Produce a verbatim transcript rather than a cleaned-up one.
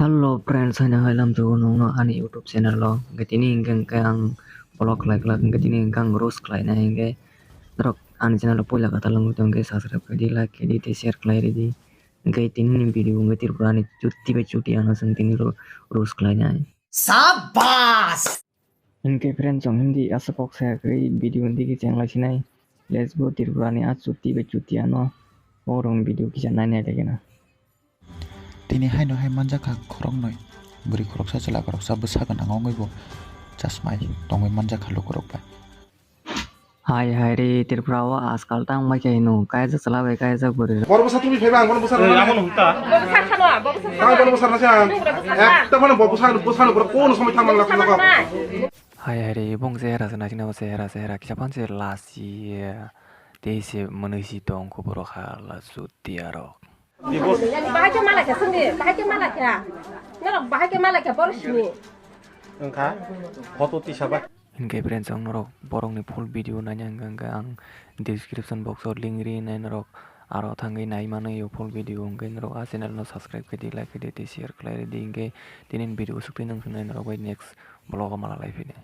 Hello friends, haino hai lamjao nongno ani YouTube channel o. Hwnkhe tini hwnkhe, hwnkhe ang vlog khlai glak, hwnkhe tini hwnkhe ang roast khlainai, hwnkhe norok ani channel o puila kwtal wngwi tongkhe subscribe khaidi, like khaidi tei share khlai ridi. Hwnkhe tini ni video hwnkhe Tripura ni chuti bai chuti ano chwng tini ro-, roast khlainai. Sabas! Hwnkhe friends, chwng hindi asa kok saya kwrwi video hindi khe cheng lai sinai. Let's go Tripura ni a chuti bai chuti ano. Borok ni video kisa nai nai lai gana. Tini haino hai manjakha khoroknwi. Bwrwi khoroksa chwla khoroksa bwsa gwnang wngwi bo chasmai tongwi manjakha lukurok bai. Hai hai re Tripura o ajkal tang bai khe hino kaijak chwla bai kaijak bwrwi. Boro bwsa tubui phaiba ang bono bwsa rwna. Bobo sakha no, bobo sakha. Tang bono bwsa rwna se ang. Ekta mane bobo bwsa bwsa no boro kono somoi thang manla thang ko. Hai hai re bong se hera se naising nabo se hera se hera kisa phan se lasi tei se mwnwi si tong kho borok ha la chuti arok. Bahai khe mala khe sindi, bahai khe mala khe. Norok bahai khe mala khe boro sini. Wngkha photo tisa bai. Hwnkhe friends, ang norok borokni full video naina hwnkha hwnkhe ang description box o link ri nai norok aro thangwi nai mano o full video, hwnkhe norok a channel no subscribe khaidi, like khaidi tei share khlai ridi, hwnkhe tini video swk twi nang swk nai norok bai next vlog o mala lai phidi.